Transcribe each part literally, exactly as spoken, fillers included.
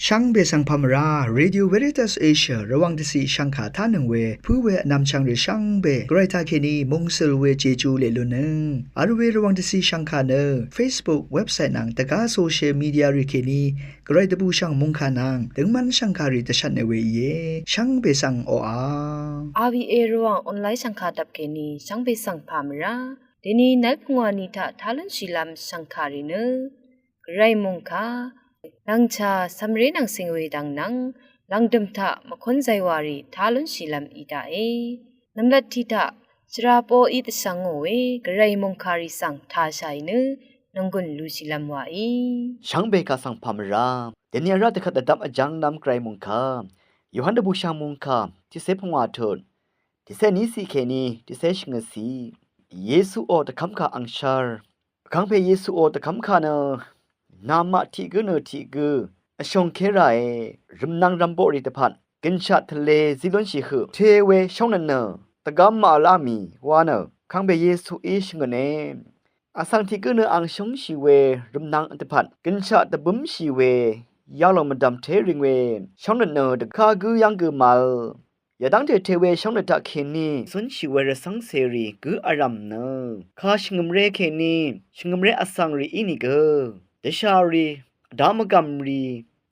Shvngbe svng pà mvrá, Radio Veritas Asia Rvwàng dvciq shvngkà tánøng we pǿ we vnvmchvng rì shvngbe Gvray taqkèní mungsøl we Jeju leq lunnøng vl we Rvwàng dvciq shvngkà nø Facebook, website nvng dvgá social media rì kèní Gvray dvbùshv̀ng mòngkà nvng døngmv́n shv̀ngkàrì dvshvtne we íe. Shvngbe svng oqà. R V A Rvwàng online shv̀ngkà dvp kèní shvngbe svng pà mvrá. Dèní nv́l pungwà ni taq tá lúnshìlv́m shv̀ngkàrì nø Gvray mòngkà, lv̀ngchà cv̀mré nvng cìng we dvng nvng lv̀ngdø̀m taq mvkún zaywàrì tá lúnshìlv́m í daqe. Nv̀mlat tiq taq shvra poqí dvshvngò we Gvray mòngkàrì svng tashàì nø nònggùn lushìlv́m wàí. Shvngbe kaq svng pà mvrá. Dèní vrá dvkvt dvdvp vjv́nglv́m Gvray mòngkà, Yohan dvbùshv̀ng mòngkà tiqcé pungwà tut tiqcé vníciq kèní tiqcé shvngøtciq. Yesuò dvkv́mkà angshv́r. Vkangpè Yesuò dvkv́mkà nø namaq tiq gǿ nø tiq gǿ vshø̀ngké ràe, rv̀mnvng rv̀mboqrì dvpvt gønshaq tvle zí lúnshì høq te we shóngnøt nø dvgv́m màvlá mì wa nø Vkangpè Yesuí shvngøtne. Vsvng tiq gǿ nø ang shóngshì we rv̀mnvng dvpvt gønshaq dvbǿmshì we yalòng mvdv̀m té ring we shóngnøt nø dvkagǿ yv́ng gø màvl. Yadv́ngte te we shóngnøt taq kèní cúnshì we rvcv́ng cèrì gǿ vrv̀m nø kà shvngø̀mré kèní shvngø̀mré vsvngrì ínìgø dvshàrì, vdá mvgv̀mrì,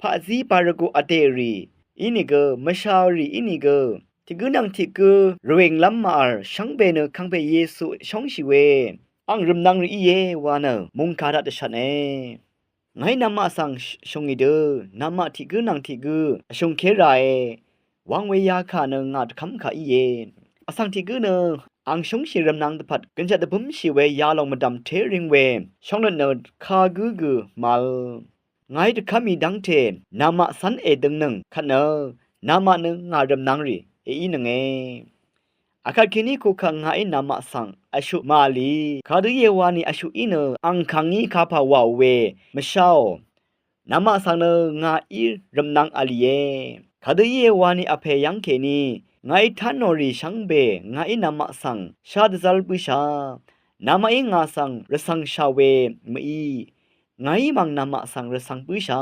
paqzí barvgù vdèrì ínìgø, mvshàrì ínìgø tiq gǿ nvng tiq gǿ rvwìnglv́m màvl shvngbe nø Vkangpè Yesu shóngshì we ang rv̀mnvngrì íe wa nø mòngkà taq dvshvtne. Ngàí namaq svng shvngì dø, namaq tiq gǿ nvng tiq gǿ vshø̀ngké ràe, wang we yakà nø ngà dvkv́mkà íe. Vsvng tiq gǿ nø ang shóngshì rv̀mnvng dvpvt gønshaq dvbǿmshì we yalòng mvdv̀m té ring we shóngnøt nø kagǿ gø màvl. Ngàí dvkv́mì dv́ngte namaq cv́n èdøngnøng kvt nø namaq nø ngà rv̀mnvngrì èínønge. Akvt kèní kukvt ngàí namaq svng vshuq màvlì. Kadø íe wani vshuq í nø angkàngí kapà wàò we mvsháò. Namaq svng nø ngàí rv̀mnvng v̄lìe. Kadø íe wani vpè yv́ng kèní ngàí tánòrì shvngbe ngàí namaq svng shá dvzv́l bǿshà. Namaqí ngà svng rvcv̀ngshà we mø̀í. Ngàí mv̀ng namaq svng rvcv̀ng bǿshà.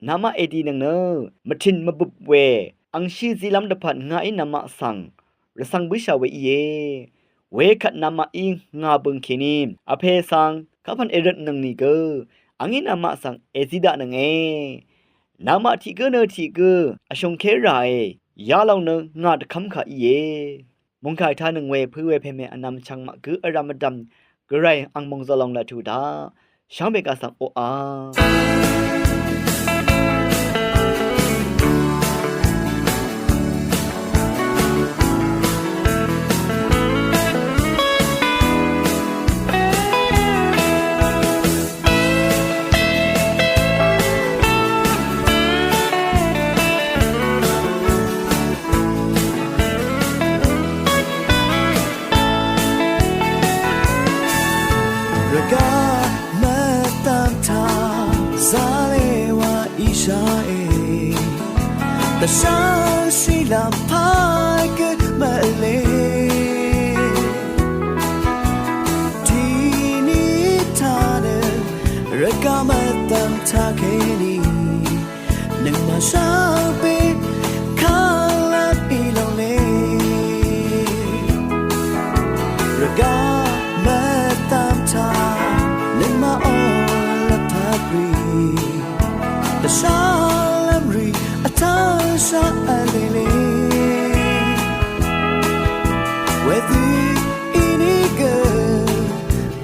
Namaq èdìnøng nø mvtìn mvbøp we angshí zílv́m dvpvt ngàí namaq svng rvcv̀ng bǿshà we íe. Wekvt namaqí ngà bø̀ng kèní vpè svng kapv̀n èrøtnøng nìgø angí namaq svng èzí daqnønge. Namaq tiq gǿ nø tiq gǿ vshø̀ngké ràe, yalòng nø ngà dvkv́mkà íe. Mòngkà ètánøng we pø̄ we pèmè vnvm chvng maq gǿ vrv̄m vdv̀m Gvray ang mòngzø̀l lòng laq tuq daq shvngbe kaq svng oqà. Rvgaq mvdv̀m taq zalé wa íshaqe. Dvshá shìlv́m pà gø mvlé. Tiqní taq nø rvgaq mvdv̀m taq kèní nøngmaq shvngbe kàlvp í lònglé. Rvgaq mvdv̀m taq nøngmaq ò lvpat rì. Dvshálv́m rì vtashaq vlélé. Wedø ínìgø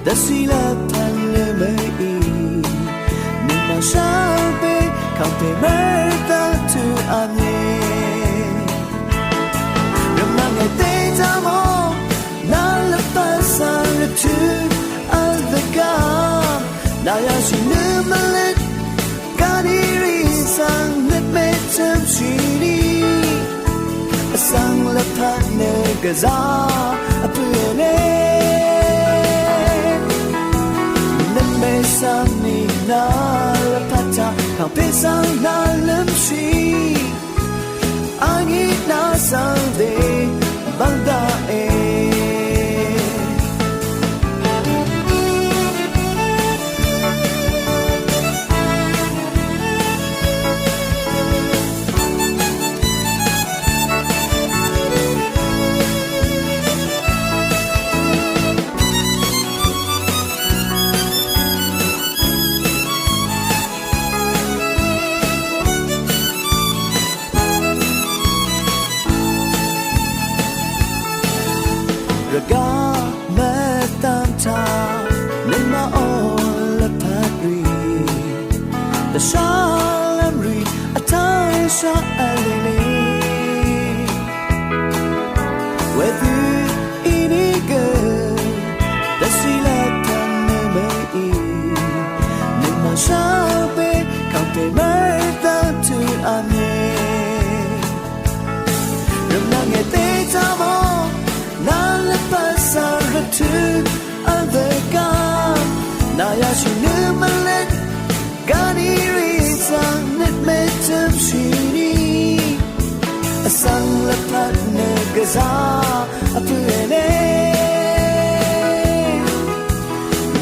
dvcì lvpat lvmø̀í. Nøngmaq shvngbe kàngpè mvdv̀m tuq v̄mìe. Rvmnvng èdè taq mò nà lvpat svng rvtø̀ vl dvgá. Nà yashì nø mvløt gvni rì svng nøt mètø̀m shìni. Vsvng lvpat nø gvzà vpø̀ èlé. Nøt mèsvng ni nà lvpat taq kàngpè svng nà lǿmshì. Angí nà svng dè bv̀ng daqe. Vtangshaq vlele wedø inigø dvsila tvnø mø i nøngmaq shaqbe kangpe mørdvng tø amie. Rvmnange dejamo nalvpvt svng rvtø vdvga nayashì nø mvlet gani rì svng nøt mvtømshìni vsvng lvpat nø gvza vpø̄ ele.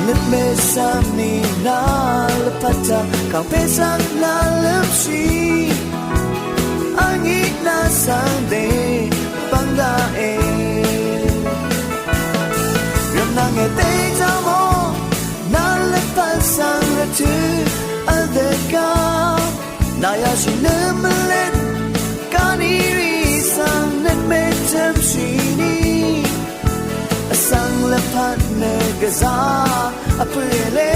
Nøt mvsvmni nalvpat taq kangpe svng nalvpshì angi nasvng de bvng daqe. Rvmnange dejamo nalvpat svng rvtø vdvga nayashì nø mvlet gani rì svng nøt mvtømshìni vsvng lvpat nø gvza vpø̄ ele.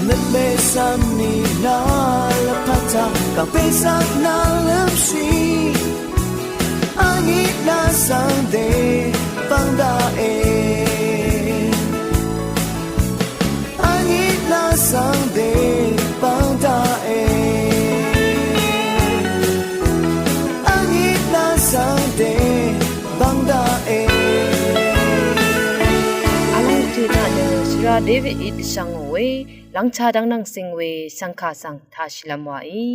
Nøt mvsvmni nalvpat taq kangpe svng nalvpshì angi nasvng de bvng daqe. Angi nasvng de bvng daqe. Angi nasvng de bvng daqe. Vlvng tø taq nø shvra David í dvshvng we lvngcha dvngnvng sing we shvngka svng taq shìlvm wàí.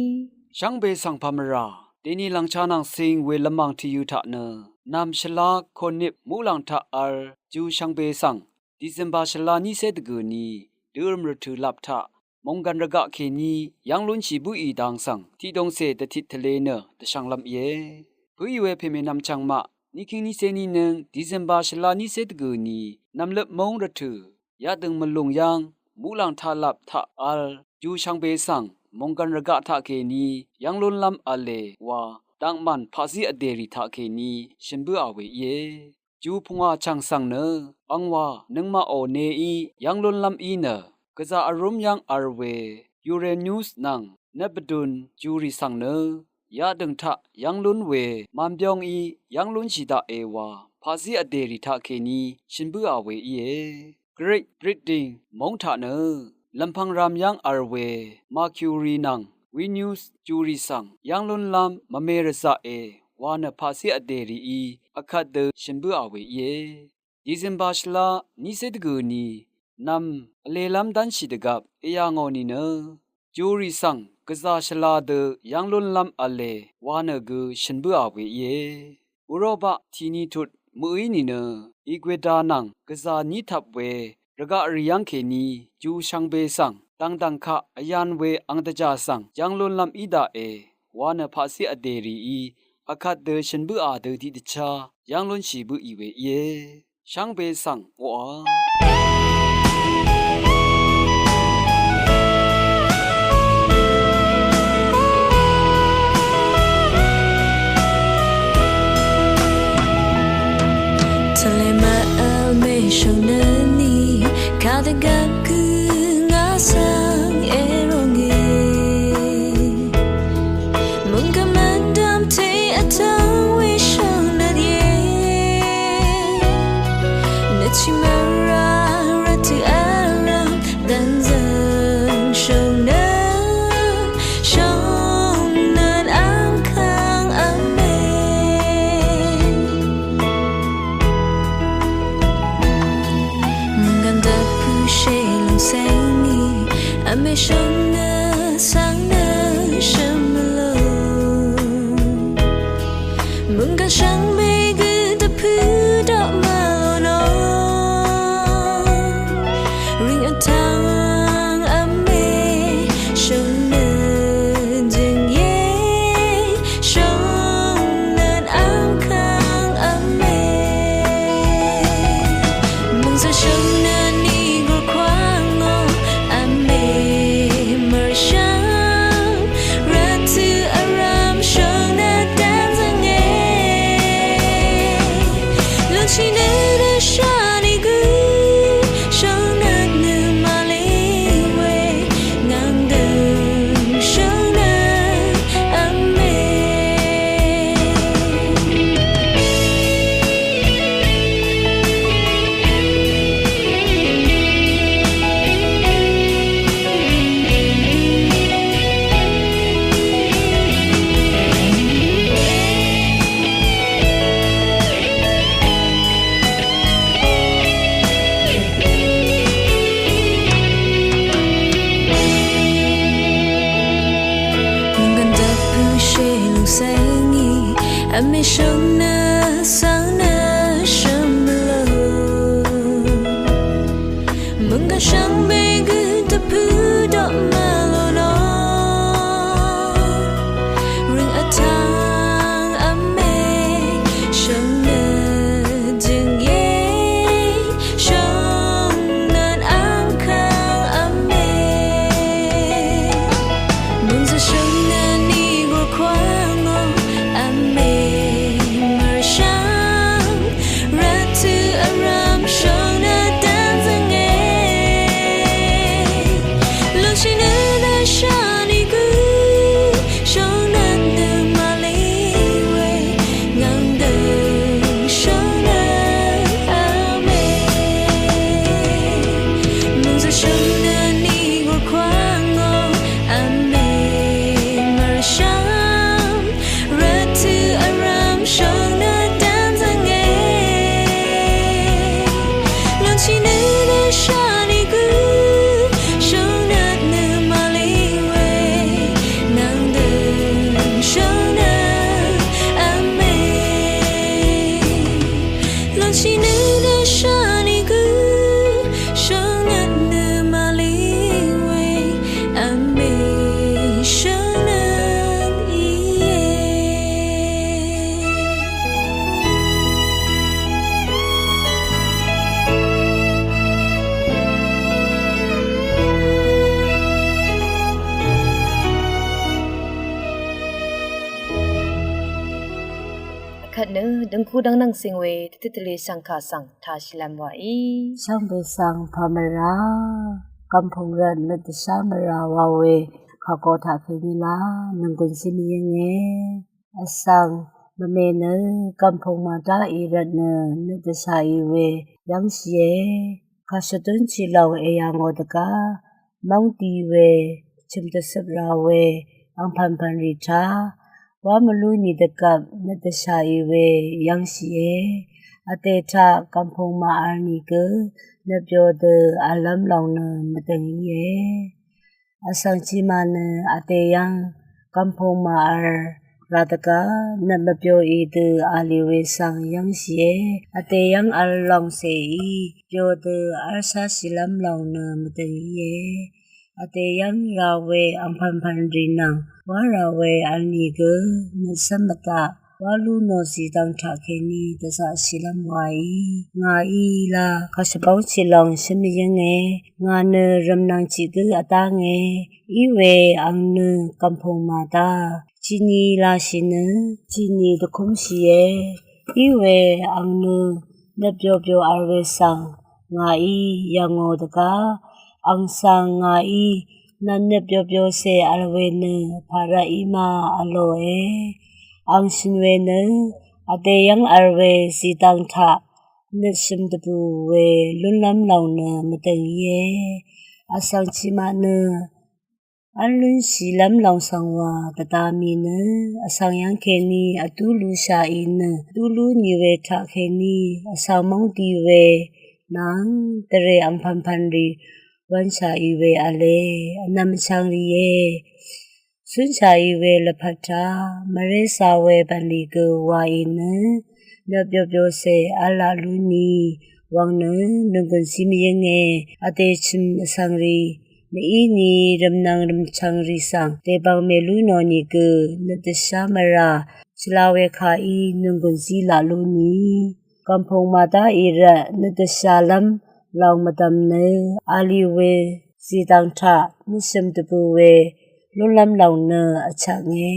Shvngbe svng pamvra deni lvngcha nvng sing we lvmàng tvyø̄ taq nø nv̀m shvlá konip muqlàng taq vl ju shvngbe svng December shvlá nícé dvgø̀ ni dø rvm rvtø̀ lap taq mònggv̀n rvgaq kèní yv́ng lúnshì bǿì dang svng tiqdongcè dvtit tvle nø dvshvnglv́m íe. Bǿì we pèmènvm chvngmaq nikíng nícé nínøng December shvlá nícé dvgø̀ ni nv̀mløp móng rvtø̀ yadø̀ng mvlùng yv́ng muqlàng taq lap taq vl ju shvngbe svng mònggv̀n rvgaq taq kèní yv́ng lúnlv́m v̄le wa daqmàn paqzí vdèrì taq kèní shø̀n bǿà we íe. Ju pungwà chv̀ng svng nø angwà nøngmaqò neí yv́ng lúnlv́m í nø gvzà vrúm yv́ng vl we Uranus nvng nvpvdun jurì svng nø yadø̀ng taq yv́ng lún we mànbyóng í yv́ng lúnshì daqe wa paqzí vdèrì taq kèní shø̀n bǿà we íe. Great Britain móng taq nø lv̀mpvng ram yv́ng vl we Mercury nvng Venus jurì svng yv́ng lúnlv́m mvme rvzaqe wa nø paqzí vdèrìí vkvt dø shø̀n bǿà we íe. December shvlá nícé dvgø̀ ni nv̀m vlelv́m dv́nshì dvgvp èyà ngò nìnø jurì svng gvzà shvla dø yv́ng lúnlv́m v̄le wa nø gø shø̀n bǿà we íe. Urobaq tìni tut mø̀í nìnø Ecuador nvng gvzà ní tvp we rvgaq rì yv́ng kèní ju shvngbe svng dv̀ngdv̀ng kaq vyan we ang dvjà svng yv́ng lúnlv́m í daqe wa nø paqzí vdèrìí vkvt dø shø̀n bǿà dø tiqdvchá yv́ng lúnshì bǿì we íe. Shvngbe svng oqà tvlē mvvl mèshvng nø ni kadvgvp gø ngà svng èròngì mungkà mvdvm te vtvng we shvng nøt ye nøt shì mvra rvtø̀ vrvm dvnzøng shvng nø shvng nøt vmkvng vme mungkà dvpø̄ shè lvngseng ni vme shvng nø svng nø shvmvlung mungkà shvngbe gø dvpø̄ dvmvlò nò ring vtvng vme shvng nø jøng ye shvng nøt vmkvng vme mungzø shvng nø ni gurkwang ngò vme mørshvng rvtø̀ vrvm shvng nø dvnzvng e Dèlùngsèngí vmè shvng nø svng nø shvmlò. Mø̀ngkà shvngbe gø dvpø̄ dvp mvlò nò. Røng vtvng vmè shvng nø jø̀ngye. Shvng nø angkvng vmè. Mø̀ngzø̀ shvng nø nìgùr kwangò vmè. Mv̀rshvng rvtø̀ vrv̀m shvng nø dv́nzø̀nge. Lungshì nø dvshà nìgø shvng nø nø màlì we. Ngv̀ng dø̀ng shvng nø vmè. Mø̀ngzø̀ shvng nø nìgùr kwangò vmè. Mv̀rshvng rvtø̀ vrv̀m shvng nø dv́nzø̀nge. Lungshì nø dvshà nìgø shvng nø nø màlì we. Ngv̀ng dø̀ng shvng nø vmè. Lungshì nø dvshà nìgø shvng nø nø màlì we. Vmè shvng nø íe. Kvt nø døngku dvng nvng sing we tvtøt tvlì shv̀ngkà svng tashìlvm wàí. Shvngbe svng pà mvrà, gv̀mpùng rvt nø dvshá mvrà wa we, kàgo taq kèní la, nònggùn zí mvyǿnge. Vsvng mvme nø gv̀mpùng màdá í rvt nø nøt dvshà í we yv́ngshìe. Kàshvdún tiq lòng èyà ngò dvgá móng di we chø̀m dvcøp rà we angpv̀npv̀n rì taq wá mvlú nì dvgvp nøt dvshà í we yv́ngshìe. Vdè taq gv̀mpùng màvl nìgø nøt byo dø vllv́m lòng nø mvdø̀ng íe. Vsvng tiqmaq nø vdè yv́ng gv̀mpùng màvl rà dvgá nøt mvbyoì dø vlì we svng yv́ngshìe. Vdè yv́ng vl lòng cèí byo dø v́lshá shìlv́m lòng nø mvdø̀ng íe. Vdè yv́ng rà we angpv̀npv̀n rì nvng wá rà we vl nìgø nøt cv́m mvdaq wá lú nò zìdvng taq kèní dvzaqshìlv́m wàí. Ngàí la kàshvbóng tiq lòng shǿn mvyǿnge. Ngà nø rv̀mnvng tiq gǿ vdánge. Í we ang nø gv̀mpùng màdá tiqni lashì nø tiqni dvkúmshìe. Í we ang nø nøt byo byo vl we svng ngàí yv̀ngò dvgá ang svng ngàí nv̀nnøt byo byo cè vl we nø pàrvt í ma vlòe. Ang shø̀n we nø vdè yv́ng vl we zìdvng taq nøt shø̀m dvbù we lúnlv́m lòng nø mvdø̀ng íe. Vsvng tiqmaq nø v́l lúnshìlv́m lòng svng wà dvda mì nø vsvng yv́ng kèní vdú lúshàì nø vdú lú nì we taq kèní vsvng móng di we nvng dvrè angpv̀npv̀n rì wv̄nshàì we v̄le. Vnvm vchvng rìe. Cúnshàì we lvpat taq mvré za we bv̀nlì gø wàì nø nøt byo byo cè v́l laq lú nì wvng nø nònggùn zí mvyǿnge. Vdè chø̀m vsvng rì mvíni rv̀mnvng rv̀mchvng rì svng dèbvng mèlú nò nìgø nøt dvshá mvrà shvla we kàí nònggùn zí laq lú nì. Gv̀mpùng màdá í rvt nøt dvshàlv́m lòng mvdv̀m nø vlì we zìdvng taq nøt shø̀m dvbù we lúnlv́m lòng nø vchvknge.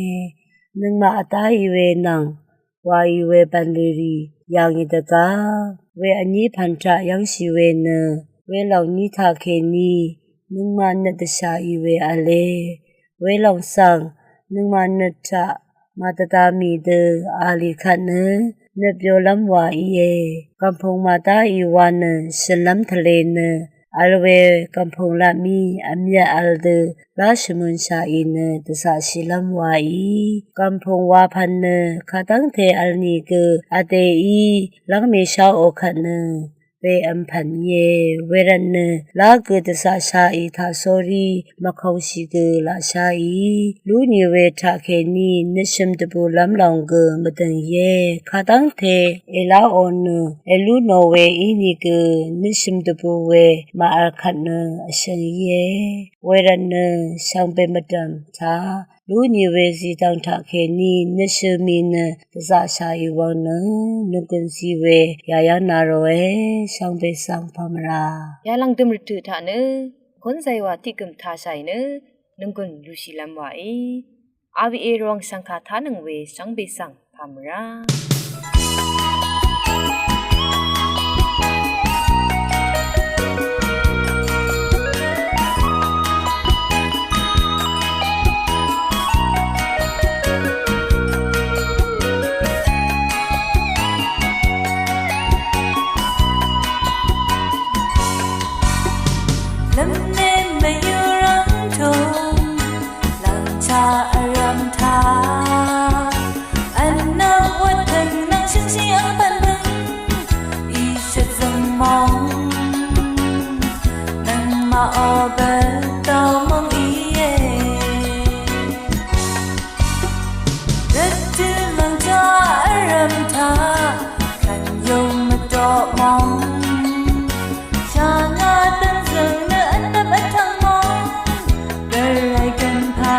Nøngmaq vdá í we nvng wàì we bv̀nlì rì yà ngì dvgá we vní pv̀n taq yv́ngshì we nø welòng ní taq kèní nøngmaq nøt dvshàì we v̄le. Welòng svng nøngmaq nøt taq màdvda mì dø vlì kvt nø nøt byolv́m wa íe. Gv̀mpùng màdá í wa nø shø̀nlv́m tvlē nø vl we gv̀mpùng laq mí vmyvt vl dø lá shvmønshàì nø dvzaqshìlv́m waí. Gv̀mpùng wapv̀n nø kadv́ngte vl nìgø vdèí lv́ng mèsháò kvt nø we vmpv̀n íe. Wervtnø lá gø dvzaqshaqì taqsórí mvkv̄ngshì gø laqshaì lú nì we taqkèní nøtshøm dvbùlv́m lòng gø mvdø̀ng íe. Kadv́ngte èláò nø èlú nò we ínìgø nøtshøm dvbù we màvl kvt nø vshø̀ng íe. Wervtnø shvngbe mvdv̀m taq lú nì we zìdv̀ng taqkèní nøtshømì nø dvzaqshaqì wvng nø nògùn zi we yàyv́ng na ròe. Shvngbe svng pàmvrà yalv̀ngdø̀m rvtø̀ taq nø kónzaywa tiqgø̀m tashàì nø nònggùn lushìlv́m wàí. Aviq e rvwàng shv̀ngkà tánøng we shvngbe svng pàmvrá. Lvmne mvyurvng tong lvngcha vrvm ta vnvm wvtvng nvng shøngshi vpvn bøng ishøt zvng mong nvng ma o bvt dao mong iye. Rvtø lvngcha vrvm ta kvn yong mvdoq mong shvnga dvnzøng nø vnvm vtvng mong gvray gvnpa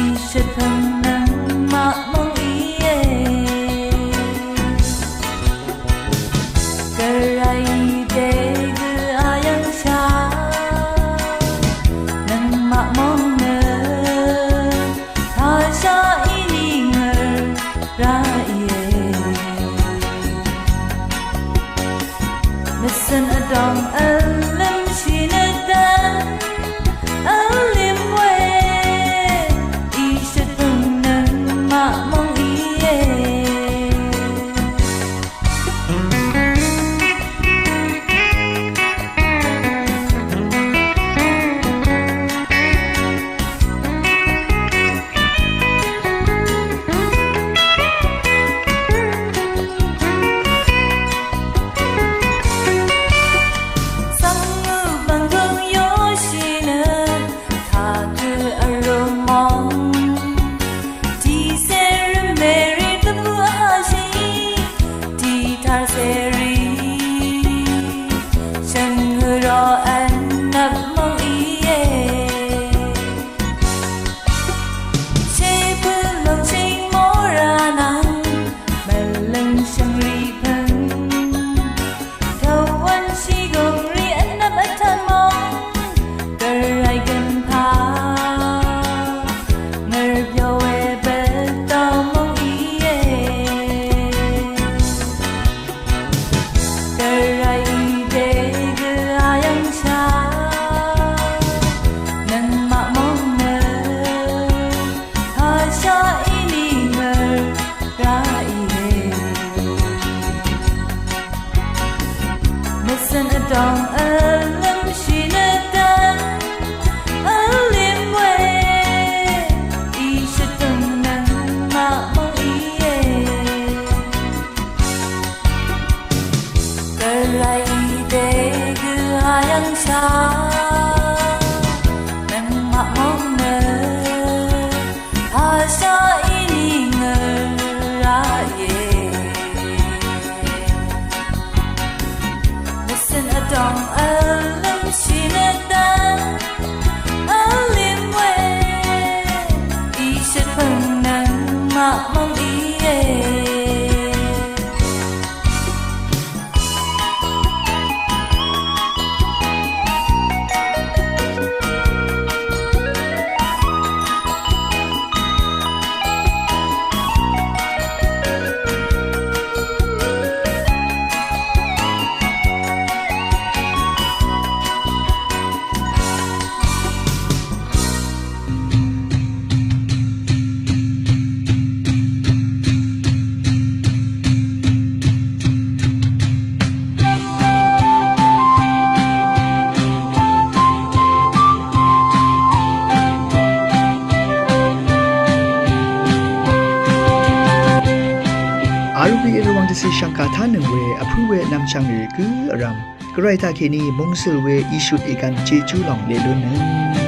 ishøt pvng nvng maq mong iye. Gvray dé gø ayv̀ng shà nøngmaq mong nø tashaq í nì ngø̀r rá íe. Mvcø̀n vdòng vlǿmshì nø dvn vlím we ishøtpø̀ng nøngmaq mong íe. Svng vbvng gøng yoshì nø taq gø vrø̀m mong tiqsè rvmè rì dvbù vhashì tiqtar sè rì shvngø rò vnvp mong íe. Shepø̄ lvngshìng mora nvng mvløng shvngrì pø̄ng tø̄wv̄n shìgùng rì vnvp vtv̄n mong gvray gønpà ngø̀r byò we bvtdø mong íe. Gvray dé gø ayv̀ng shà nøngmaq mong nø tashaq í nì ngø̀r rá íe. Mvcø̀n vdòng vlǿmshì nø dvn vlím we ishøtpø̀ng nøngmaq mong íe. Gvray dé gø ayv̀ng shà nøngmaq mong nø tashaq í nì ngø̀r rá íe. Mvcø̀n vdòng vlǿmshì nø dvn vlím we ishøtpø̀ng nøngmaq mong íe. Arvbì rvwàng dvcì shv̀ngkà tánøng we vpǿ we nvmshv̀ngrì gǿ vrv̀m, Gvray taqkèní mungsøl we ìshut ìgvn Jejú lòng leq lúnnøng